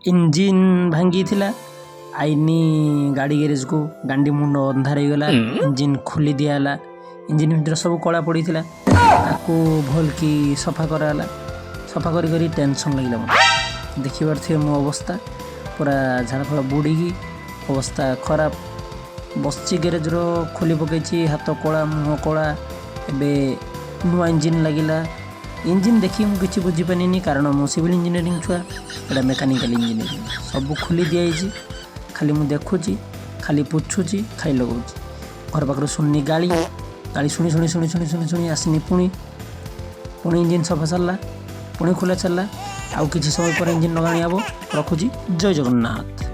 Engine ଭାଙ୍ଗିଥିଲା। ଆଇନି ଗାଡ଼ି ଗ୍ୟାରେଜକୁ, ଗାଣ୍ଡି ମୁଣ୍ଡ ଅନ୍ଧାର ହେଇଗଲା। ଇଞ୍ଜିନ୍ ଖୋଲି ଦିଆହେଲା। ଇଞ୍ଜିନ୍ ଭିତରେ ସବୁ କଳା ପଡ଼ିଥିଲା। ତାକୁ ଭଲକି ସଫା କରାହେଲା। ସଫା କରି କରି ଟେନସନ୍ ଲାଗିଲା ମୋତେ। ଦେଖିପାରୁଥିବେ ମୋ ଅବସ୍ଥା, ପୁରା ଝାଳ ଫାଳ ବୁଡ଼ିକି ଅବସ୍ଥା ଖରାପ। ବସିଛି ଗ୍ୟାରେଜର, ଖୋଲି ପକେଇଛି, ହାତ କଳା, ମୁହଁ କଳା। ଏବେ ନୂଆ ଇଞ୍ଜିନ୍ ଲାଗିଲା। ଇଞ୍ଜିନ୍ ଦେଖିକି ମୁଁ କିଛି ବୁଝିପାରିନି, କାରଣ ମୁଁ ସିଭିଲ୍ ଇଞ୍ଜିନିୟରିଂ ଛୁଆ, ଏଇଟା ମେକାନିକାଲ୍ ଇଞ୍ଜିନିୟରିଂ। ସବୁ ଖୋଲି ଦିଆଯାଇଛି, ଖାଲି ମୁଁ ଦେଖୁଛି, ଖାଲି ପୋଛୁଛି, ଖାଲି ଲଗାଉଛି। ଘର ପାଖରୁ ଶୁଣିନି ଗାଳି। ଗାଳି ଶୁଣି ଶୁଣି ଶୁଣି ଶୁଣି ଶୁଣି ଶୁଣି ଆସିନି। ପୁଣି ପୁଣି ଇଞ୍ଜିନ୍ ସଫା ସରିଲା, ପୁଣି ଖୋଲା ଚାଲିଲା। ଆଉ କିଛି ସମୟ ପରେ ଇଞ୍ଜିନ୍ ଲଗାଣି ହେବ। ରଖୁଛି, ଜୟ ଜଗନ୍ନାଥ।